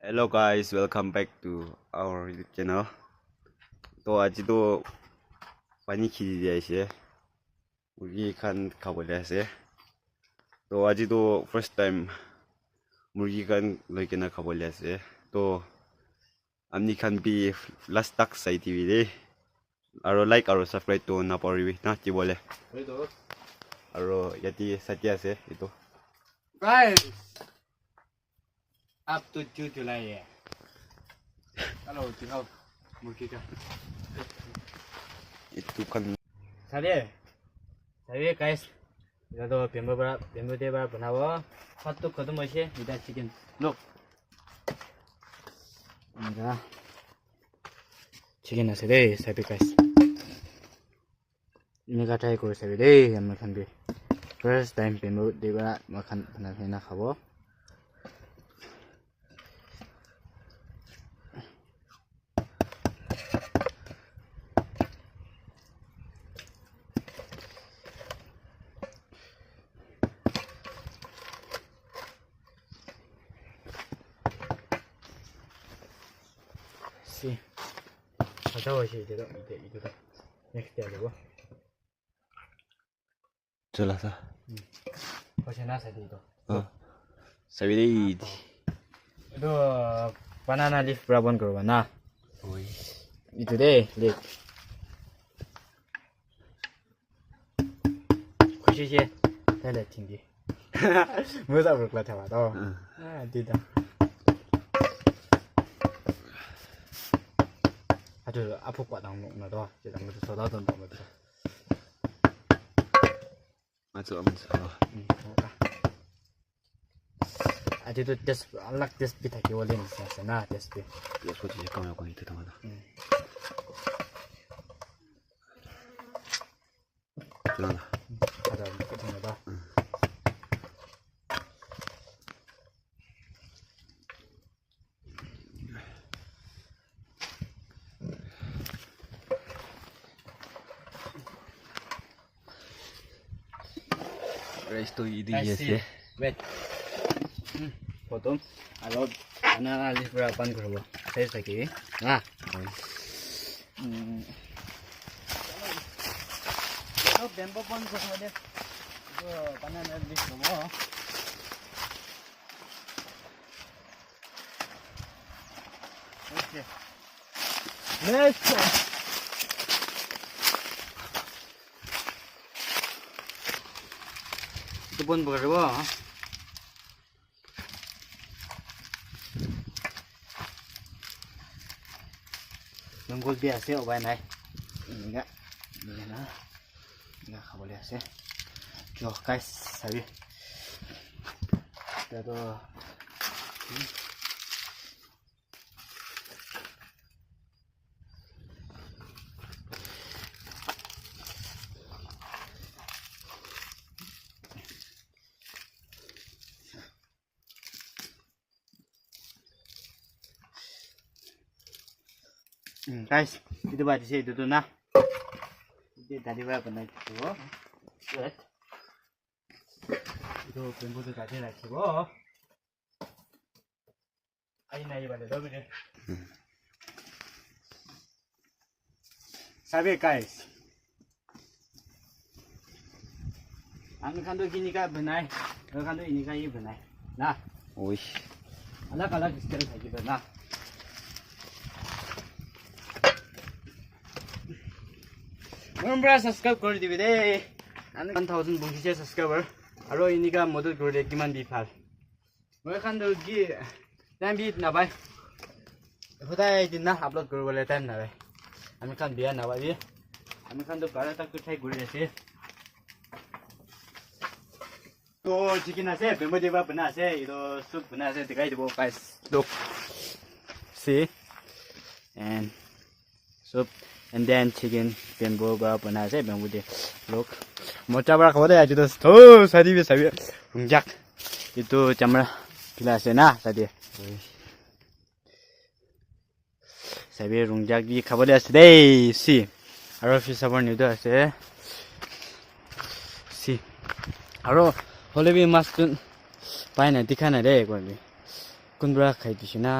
Hello guys, welcome back to our YouTube channel. তো আজিতো পানী খিদি দিয়া আহিছে, মুৰ্গী খান খাবলৈ আছে। তো আজিতো ফাৰ্ষ্ট টাইম মুৰ্গী খান লৈ কিনে খাবলৈ আছে। তো আপুনি খান বি লাষ্ট তাক চাই দিবি দেই আৰু লাইক আৰু ছাবস্ক্ৰাইবটো নাপাহৰিবি না দিবলৈ। আৰু ইয়াতে চাতি আছে এইটো। Guys, अब तो 9 जुलाई है। चलो दिखाओ मुर्गी का। এইটো খান। চাবি চাবি গাইস, এটাতো বেম্বু পৰা বেম্বু দিয়ে পৰা বনাব। ভাতটো খতম হৈছে। এতিয়া চিকেন লওক, এনেকুৱা চিকেন আছে দেই। চাবি গাইস, এনেকুৱা ট্ৰাই কৰি চাবি দেই। আমাৰ খান বি ফাৰ্ষ্ট টাইম বেম্বু দি পৰা মই খান বনাই কিনে খাব। See, আধা হৈছে এতিয়াতো। এতিয়া এইটো নেক্সট দিয়া যাব। চলা চা। হৈছে না, চাবি এইটো। অঁ, চাবি দেই। এইটো বানানা লিফ পৰা বন্ধ কৰিব না। ঐ। এইটো দেই লিফ খুচিছে তাইলে থিংকি মজা বৰকলা থাবা তো দিদা। 它就是阿婆挂当弄的，对吧？就咱们就收到这种的。 মাছ মাছ। আজিতো টেষ্ট আলাগ টেষ্ট বি থাকিব নিচিনা আছে না টেষ্ট বি। 说这些刚要关于这他妈的。知道了。好的，不听了吧？嗯。 ৰাইচটো দি আছে। Wait. প্ৰথম অলপ banana leaf পৰা পান কৰিব চাই থাকি না। বেম্বো বন্ধ কৰিব দে, বানানা লিফ ল'ব। Okay. Let's go. এইটো বন্ধ কৰিব। জংঘল বি আছে, উপায় নাই। এনেকা এনেকা না, এনেকা খাবলৈ আছে। গাইছ, চাবি এতিয়াতো। গাইছ, এইটো বাজিছে। এইটোতো না, এইটো দালি পৰা বনাই দিব। এইটো বেম্বুটো কাটি ৰাখিব। আহি নাই মানে দে। চাবি গাইছ, আমি খানটো কিনিকা বনাই, আমি খানটো এনেকাই বনাই না। ঐ। আলাগ আলাগ ষ্টাইল থাকিব না। মোৰ পৰা ছাবস্ক্ৰাইব কৰি দিবি দেই। 1000 বহিছে ছাবস্ক্ৰাইবাৰ আৰু এনেকা মদত কৰি দিয়ে, কিমান দি ভাল। মই খানটো কি টাইম বি নাপায়, সদায় দিনা আপলোড কৰিবলৈ টাইম নাপায়। আমি খান বিয়া নাপাবি, আমি খানটো বাৰটাক ঠাই ঘূৰি আছে। তো চিকেন আছে, বেম্বু দিবা বনা আছে, এইটো চুপ বনা আছে, দেখাই দিব guys. Look, see, and soup and then chicken bamboo বা বনা আছে bamboo দিয়ে। Look, মজা পৰা খাব দেই আজিতো। তো চাই দিবি, চাবি ৰুংজাক এইটো চামৰা ফিলা আছে না, চাই দিয়ে, চাবি। ৰুংজাক বি খাবলৈ আছে দেই। চি, আৰু ফিচাবৰ নিউটো আছে। চি, আৰু হ'লে বি মাছটো পাই নাই, দেখা নাই দেই একবাৰ বি। কোনবা খাই দিছে না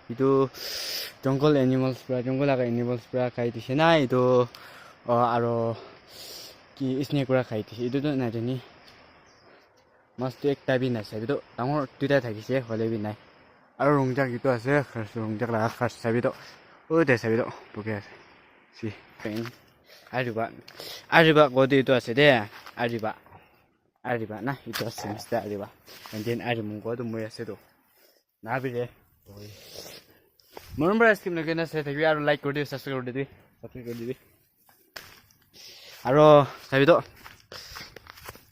এইটো জংঘল এনিমেলছ পৰা জংঘল লগা এনিমেলছ পৰা খাই দিছে না এইটো আৰু কি স্নেক পৰা খাই দিছে এইটোতো নাজানি। মাছটো একটা বি নাই চাবিতো, ডাঙৰ দুটা থাকিছে হ'লে বি নাই। আৰু ৰংজাক এইটো আছে, ৰংজাক লগা ফাৰ্ষ্ট চাবিতো দে চাবিতো বকি আছে চি আৰিবা আৰিবা গদি এইটো আছে দে আৰিবা আৰিবা না এইটো আছে মিষ্টাৰ আৰিবা। এণ্ড then আৰিমুংগটো মই আছেতো নাবিৰে মৰম পৰা স্কিপ নকৰি চাই থাকিবি আৰু লাইক কৰি দিবি, ছাবস্ক্ৰাইব কৰি দিবি, ছাবস্ক্ৰাইব কৰি দিবি। আৰু চাবিতো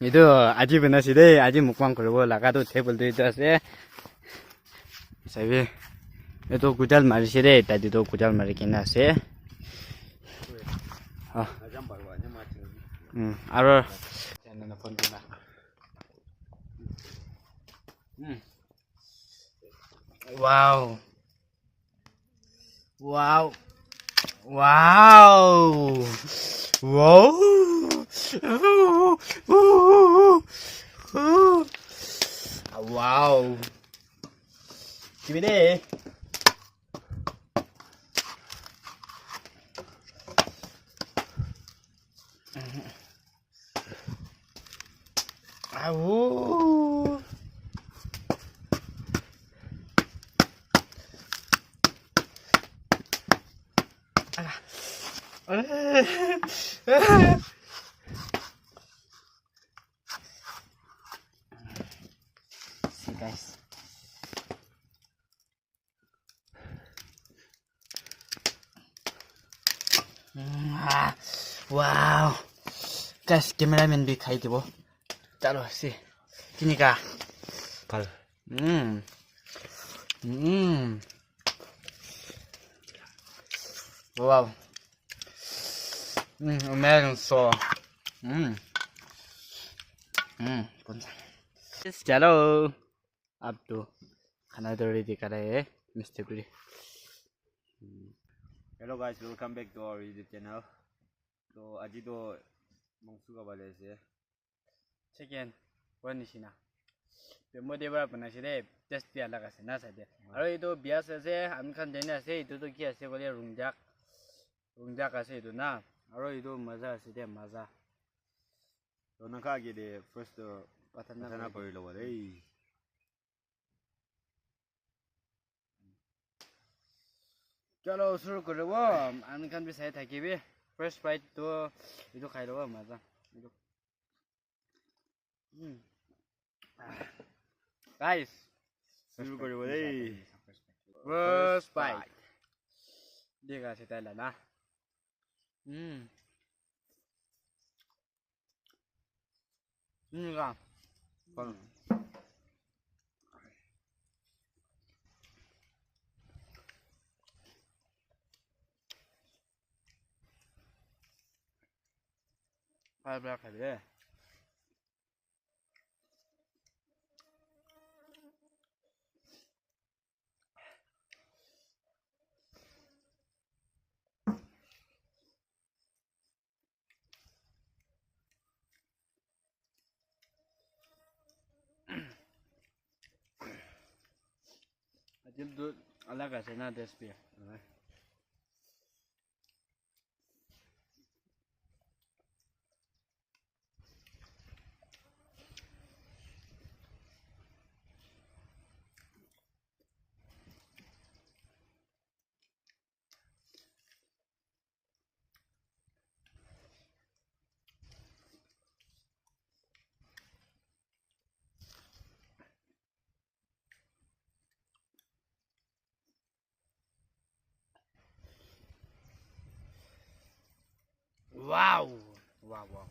এইটো আজি বনাইছে দেই, আজি মুখবাং কৰিব লগাটো টেবুলটো এইটো আছে চাবি। এইটো গুজাল মাৰিছে দেই, তাইতো গুজাল মাৰি কিনে আছে। আৰু Wow. Wow. Wow. Wow. Wow. Give me it. Au. See guys. Wow. Guys, cameraman bi khai dibo. Chalo see. কিনিকা ভাল। Wow. Amazing so. चलो अब तो खाना तो रेडी करा है mister. Hello guys, welcome back to our YouTube channel. তো আজি তো মাংস খাবলৈ আছে চিকেন কোৱা নিচিনা মই দেওবাৰ বনাইছে দেই, টেষ্টি আলাগ আছে না চাই। আৰু এইটো বিয়াজ আছে আমি খান যেনে আছে, এইটোতো কি আছে ক'লে ৰংজাক ৰংজাক আছে এইটো না। আৰু এইটো মজা আছে দে মজা। তো নাখাগে দে, ফাৰ্ষ্ট প্ৰাৰ্থনা কৰি ল'ব দেই। চলো শুৰু কৰিব, আমি খান বি চাই থাকিবি। ফাৰ্ষ্ট বাইটটো এইটো খাই ল'ব মজা এইটো। Guys, শুৰু কৰিব দেই। First bite. ঠিক আছে তাইলে না। ভাল বেয়া খাবি দেই। কিন্তু আলাগ আছে না টেস্ট। Wow! Wow, wow.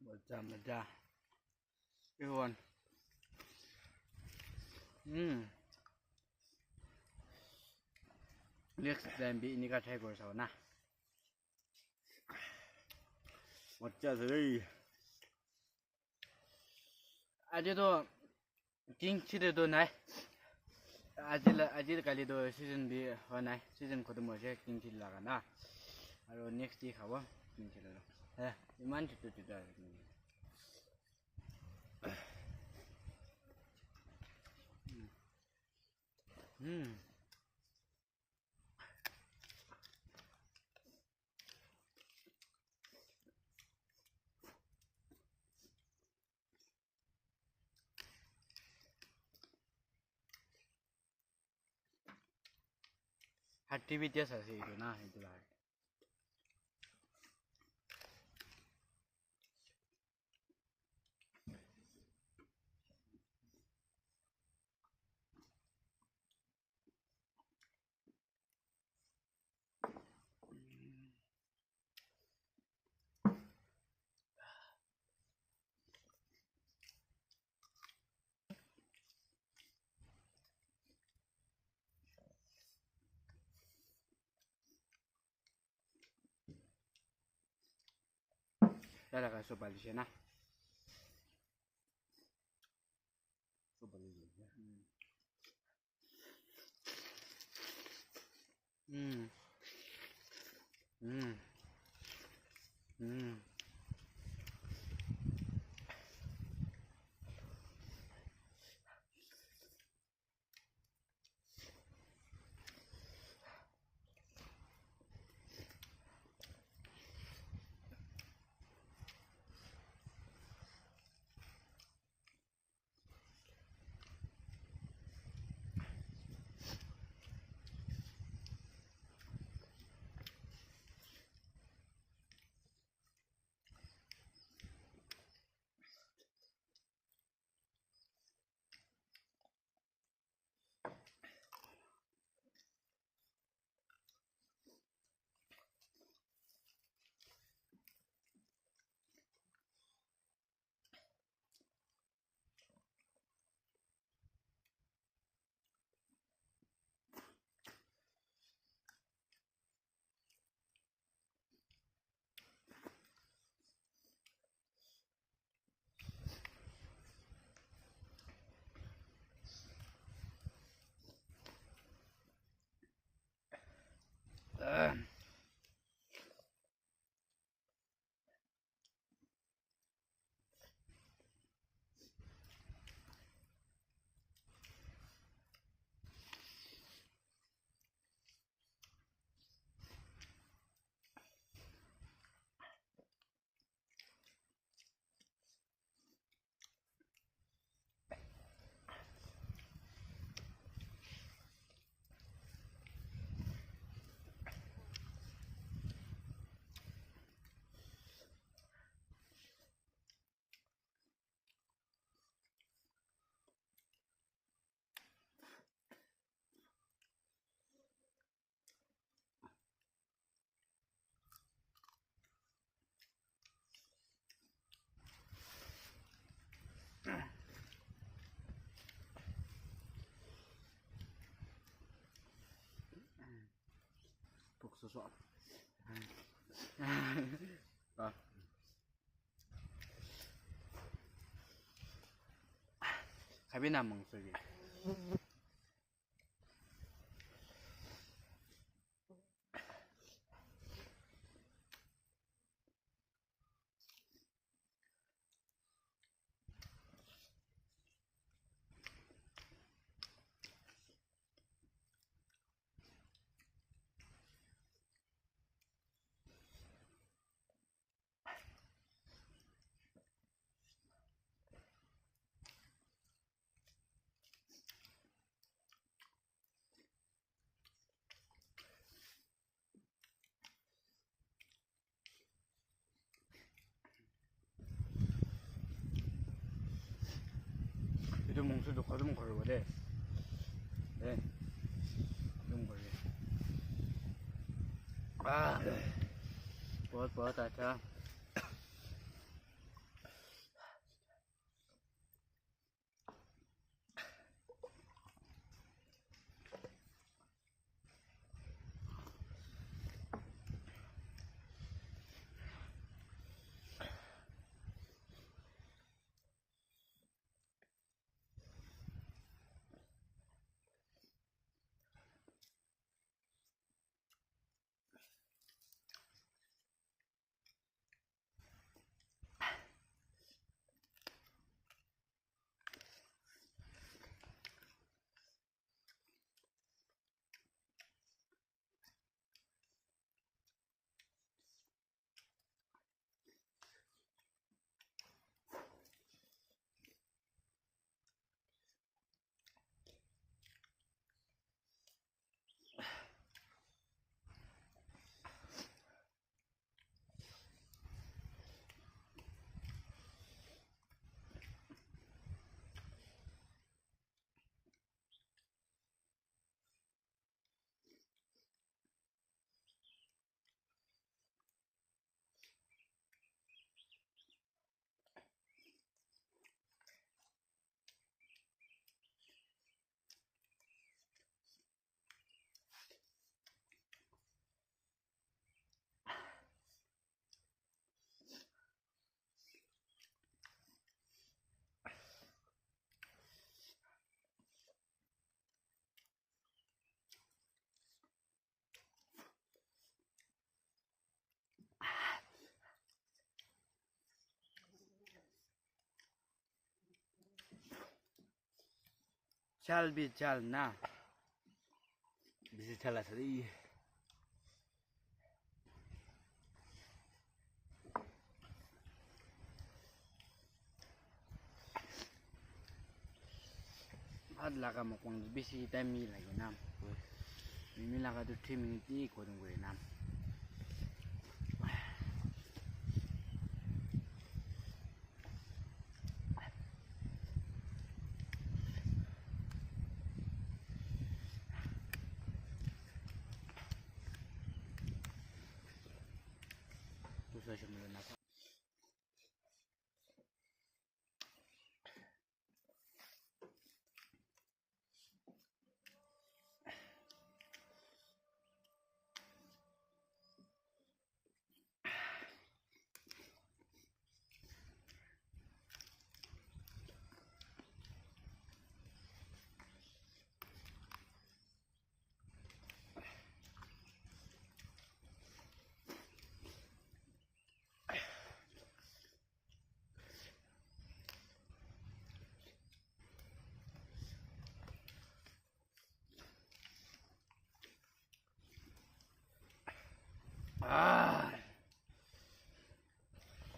মজা মজা everyone. নেক্সট টাইম বি এনেকুৱা ট্ৰাই কৰি চাব না। মজ্জা আছে দেই। আজিতো কিং চিলিটো নাই, আজি আজি কালিতো চিজন বি হোৱা নাই, চিজন খতম হৈছে কিং চিলি লগা না। আৰু নেক্সট দি খাব কিং চিলিটো। হে ইমান চুটো চুটো আছে। হাৰ্টি বি টেষ্ট আছে এইটো না, সেইটো হাৰ্ট। দাদা চব বালিছে না। চব বালি। উম উম 说。啊。还别那蒙水的。 এইটো মংসটো খতম কৰিব দেই দেই খতম কৰি বহুত বহুত আচ্ছা। ঝাল বি ঝাল না বেশি ঝাল আছে রে। ভাত লাগা মকং বেশি টাইম লাগে না, মিমি লাগা তো 3 মিনিটই খতম করে না।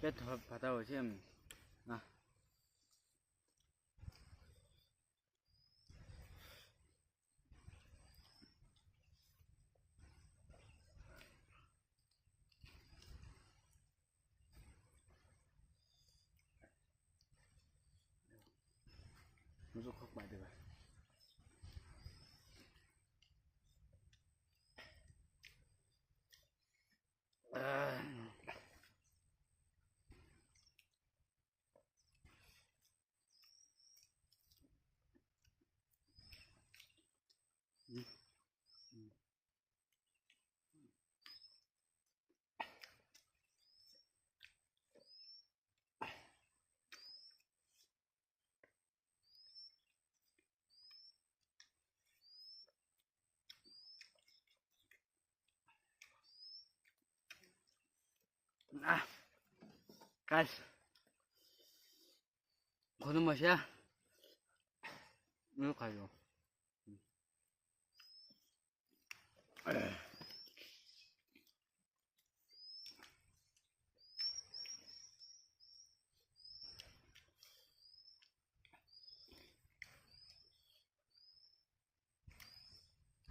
পেট ফাটা হয়েছে না। 확 많이 들어가요. Guys, 고는 맛이야? 이거 가요.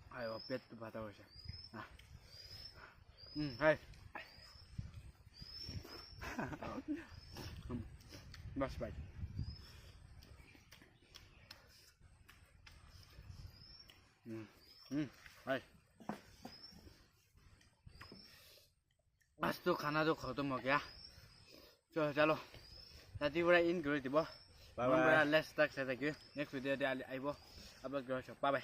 아이고, 배도 받아오셔. 하이. Bas bye. हाय। आज तो खाना तो खत्म हो गया। चलो चलो रातिबाट इन गरिदिब। Bye bye. Let's start next video आइब। अब बाई।